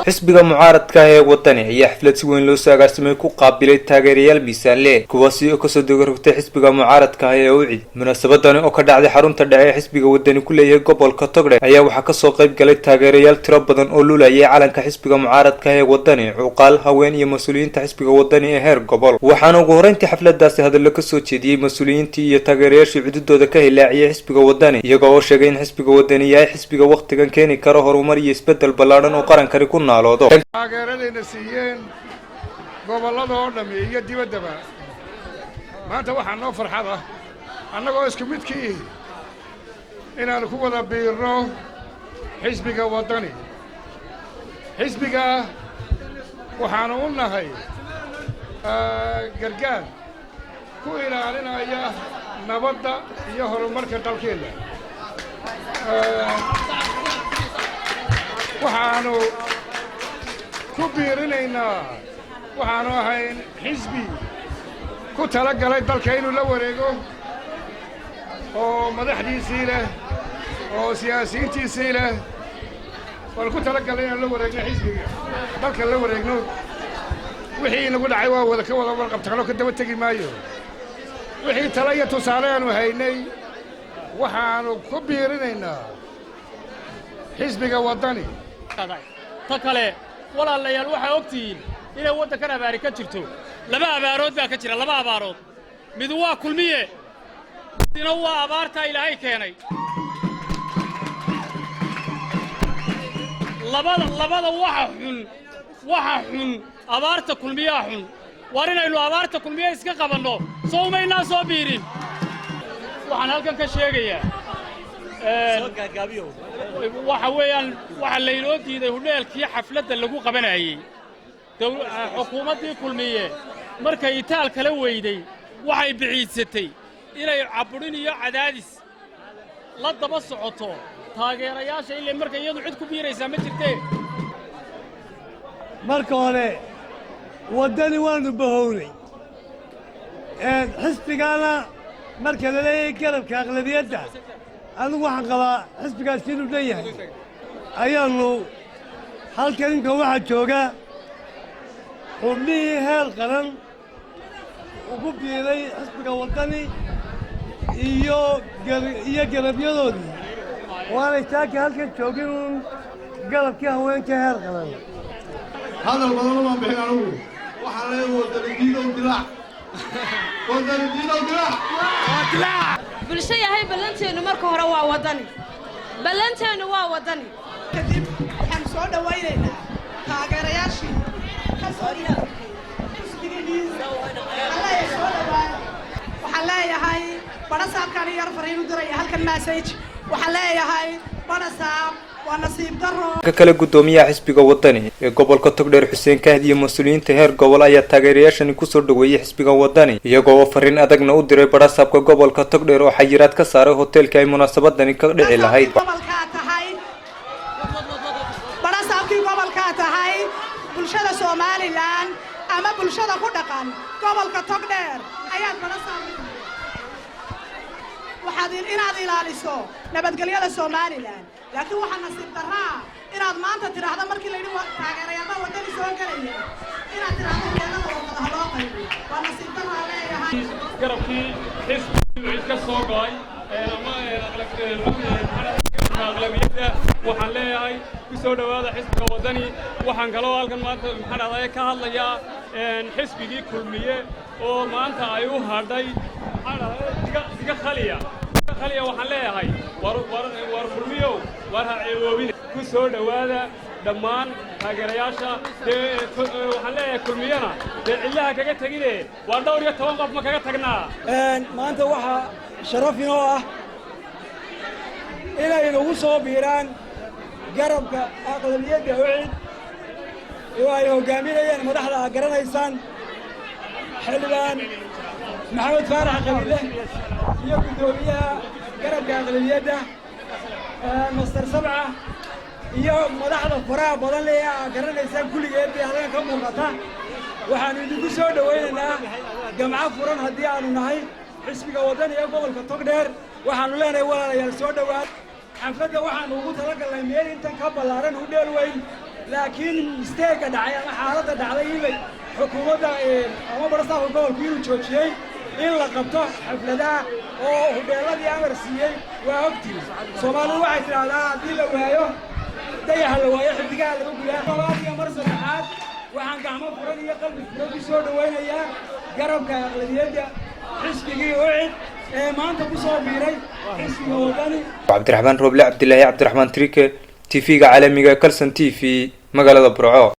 Xisbiga mucaaradka ah ee Wadani ayaa xaflad si weyn loo soo agaasimay ku qaabilay taageerayaal miisaanle, kuwaasi oo kasoo degorogtay xisbiga mucaaradka ah ee UCID. Munaasabadani oo ka dhacday xarunta dhexe ee xisbiga Wadani ku leeyahay gobolka Togdheer ayaa waxaa kasoo qayb galay taageerayaal tiro badan oo lulayay calanka xisbiga mucaaradka ah ee Wadani, cuqaal, haween iyo mas-uuliyiinta xisbiga Wadani ee heer gobol. Waxaana ugu horeyntii xafladaasi hadallo kasoo jeediyey mas-uuliyiintii iyo taageerayaashii cududooda ka hilaaciyay xisbiga Wadani, iyaga oo sheegay in xisbiga Wadani yahay xisbiga wakhtigan keeni kara horumar iyo isbedel ballaadhan oo qarankani ku naaloodo. Taageeradayna siiyeen gobollada oo dhammi iyo dibaddaba. Maanta waxaa noo farxad ah, annagoo isku midkii, inaannu ku wada biirno xisbiga Waddani. Xisbiga waxaannu u nahay gargaar ku ilaalinaya nabadda iyo horumarka dalkeenna. Waxaannu ku biirinaynaa, waxaannu ahayn xisbi ku tala galay dalka inuu la wareego, oo madaxdiisii leh oo siyaasiyiintiisii leh. Waan ku tala galnay inaan la wareegno xisbiga, dalka la wareegno. Wixii inagu dhacay waa wada ka wada warqabtaanoo ka daba tegi maayo. Wixii tala iyo tusaale aanu haynay waxaannu ku biirinaynaa xisbiga Waddani. Ta kale, walaalayaal, waxaa og tihiin inay waddankan abaari ka jirto. Laba abaarood baa ka jira, laba abaarood. Mid waa Kulmiye, midna waa abaartaa Ilaahay keenay. Labada waxa xun, waxa xun abaarta Kulmiyaa xun. Waar inaynu abaarta Kulmiye iska qabanno soo umaynaa soo biirin. Waxaan halkan ka sheegayaa waxa weeyaan, waxaa laynoo diiday hudheelkii xafladda lagu qabanayey. Xukuumaddii Kulmiye markay itaal kala weyday waxay biciidsatay inay caburin iyo cadaadis la daba socoto taageerayaasha, ilaa marka iyadu cid ku biiraysaa ma jirtee. Marka hore, Waddani waannu bahownay. Xisbigaana marka la leeyahay garabka aqlabiyadda, anigu waxaan qabaa xisbigaasi inuu dhan yahay. Ayaannu halkan inka waxaa jooga xubnihii heer qaran ugu biiray xisbiga Waddani iyo garabyadoodii, waanay saaka halkan joogin uun garabkii haweenka heer qaran. Hadal badan umaan bixin anugu. Waxaan leeyahay: Waddani diidow dilaac, Waddani diidow dilaac. Bulsho yahay, ballanteennu marka hore waa Waddani, ballanteennu waa Waddani. Kadib waxaanu soo dhowaynaynaa taageerayaashii ka soo xisbigii. Alleeya soo dhowaada. Waxaan leeyahay badhasaabkaan yar fariin u diraya halkan, message. Waxaan leeyahay badhasaab, waa nasiib daro. Ka kale, guddoomiyaha xisbiga Wadani ee gobolka Togdheer, Xuseen Kahdi, iyo mas-uuliyiinta heer gobol ayaa taageerayaashani kusoo dhaweeyey xisbiga Wadani, iyagoo oo fariin adagna u diray badhasaabka gobolka Togdheer oo xayiraad ka saaray hoteelka ay munaasabadani ka dhici lahayd. Gobolkaa tahay, badhasaabkii gobolkaa tahay, bulshada Somaliland ama bulshada ku dhaqan gobolka Togdheer ayaad badhasaab. Waxaad inaad ilaaliso nabadgelyada Somaliland, laakiin waxaa nasiib darraa inaad maanta tidhaahdo, markii la yidhi taageerayaalbaa Waddani soo gelaya, inaad tidhaahdo hoteelada wadada ha loo qaybiyo. Waa nasiib darraa leeyahay. Garabkii xisbigii cid ka soo go'ay ama aqlabiyadda, waxaan leeyahay ku soo dhowaada xisbiga Waddani. Waxaan kaloo halkan maanta, maxaan dhahday, ka hadlayaa xisbigii Kulmiye oo maanta ay u hadhay, maxaan dhahday, iga khaliya, iga khaliya. Waxaan leeyahay: war war war Kulmiyow, war ha ceeboobin. Ku soo dhowaada dhammaan taageerayaasha. Dee waxaan leeyahay Kulmiyena dee cidlaha kaga tegine, waa dhowr iyo toban qof ma kaga tagnaa. Maanta waxaa sharaf inoo ah inay nagu soo biiraan garabka aqlabiyadda UCID oo ay hoggaaminayaan madaxda aad garanaysaan, Xildhibaan Maxamed Faarax Qabiile iyo guddoomiyaha garabka aqlabiyadda, Master Sabca, iyo madaxda faraha badan leh ee aad garanaysaan kulligeed bay halkan ka muuqata. Waxaannu idinku soo dhowaynaynaa gamco furan haddii aanu nahay xisbiga Waddani ee gobolka Togdheer. Waxaannu leenahay: walaalayaal, soo dhowaad. Xafladda waxaannu ugu talagalnay meel intan ka ballaaran, hudheel weyn. Laakiin mistake-ga dhacay ama xaaladda dhacday in xukuumadda ama barasaabka gobolku inuu joojiyey in la qabto xafladaha oo hudheelladii amar siiyey, waa ogtii. Soomaalidu waxay tidhaahdaa, haddii la waayo dayaxa, la waayo xidigaha laga gudaa. Labaad iyo mar saddexaad waxaan gacmo furan iyo qalbi furan ku soo dhowaynayaa garabka aqlabiyadda xisbigii UCID ee maanta ku soo biiray xisbiga Waddani. Cabdiraxmaan Rooble Cabdilaahi, Cabdiraxmaan Trike, TV-ga caalamiga Kalson TV, magaalada Burco.